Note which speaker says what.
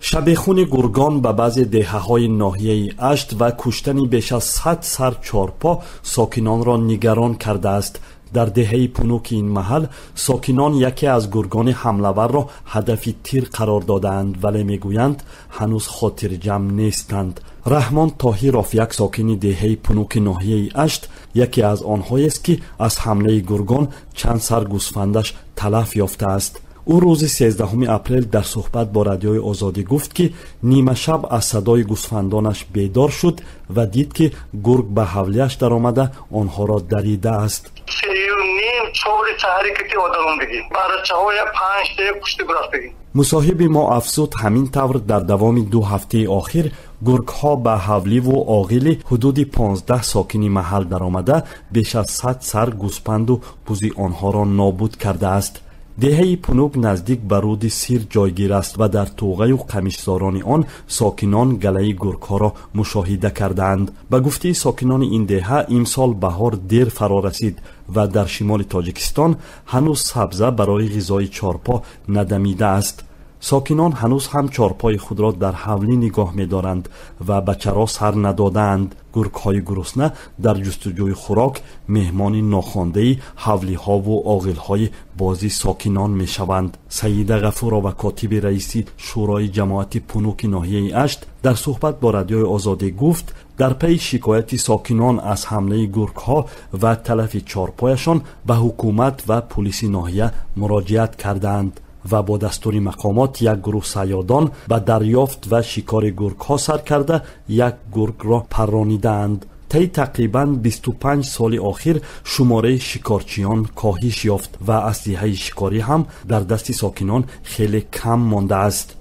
Speaker 1: Шабехуни гургон ба баъзе деҳаҳои ноҳияи Ашт ва куштани беш аз 100 сар чорпо сокинонро нигарон кардааст. Дар деҳаи Пунуки ин маҳал сокинон яке аз гургони ҳамлаварро ҳадафи тир қарор додаанд, вале мегӯянд, ҳанӯз хотирҷамъ нестанд. Раҳмон Тоҳиров, як сокини деҳаи Пунуки ноҳияи Ашт, яке аз онҳоест, ки аз ҳамлаи гургон чанд сар гӯсфандаш талаф ёфтааст. Ӯ рӯзи 13 апрел дар суҳбат бо Радиои Озодӣ гуфт, ки нимашаб аз садои гӯсфандонаш бедор шуд ва дид, ки гург ба ҳавлияш даромада, онҳоро даридааст. Мусоҳиби мо афзуд, ҳамин тавр дар давоми 2 ҳафтаи охир гургҳо ба ҳавливу оғили ҳудуди 15 сокини маҳал даромада, беш аз 100 сар гӯспанду бузи онҳоро нобуд кардааст. Деҳаи Пунук наздик ба руди Сир ҷойгир аст ва дар туғаю қамишзорони он сокинон галаи гургҳоро мушоҳида кардаанд. Ба гуфтаи сокинони ин деҳа, имсол баҳор дер фаро расид ва дар шимоли Тоҷикистон ҳанӯз сабза барои ғизои чорпо надамидааст. Сокинон ҳанӯз ҳам чорпои худро дар ҳавлӣ нигоҳ медоранд ва ба чаро сар надодаанд. Гургҳои гурусна дар ҷустуҷӯи хӯрок меҳмони нохондаи ҳавлиҳову оғилҳои бози сокинон мешаванд. Саида Ғафурова, котиби раиси Шӯрои ҷамоати Пунуки ноҳияи Ашт, дар суҳбат бо Радиои Озодӣ гуфт, дар пайи шикояти сокинон аз ҳамлаи гургҳо ва талафи чорпояшон ба ҳукумат ва пулиси ноҳия муроҷиат кардаанд ва бо дастури мақомот як гурӯҳ сайёдон ба дарёфт ва шикори гургҳо сар карда, як гургро парронидаанд. Таи тақрибан 25 соли охир шумораи шикорчиён коҳиш ёфт ва аслиҳаи шикорӣ ҳам дар дасти сокинон хеле кам мондааст.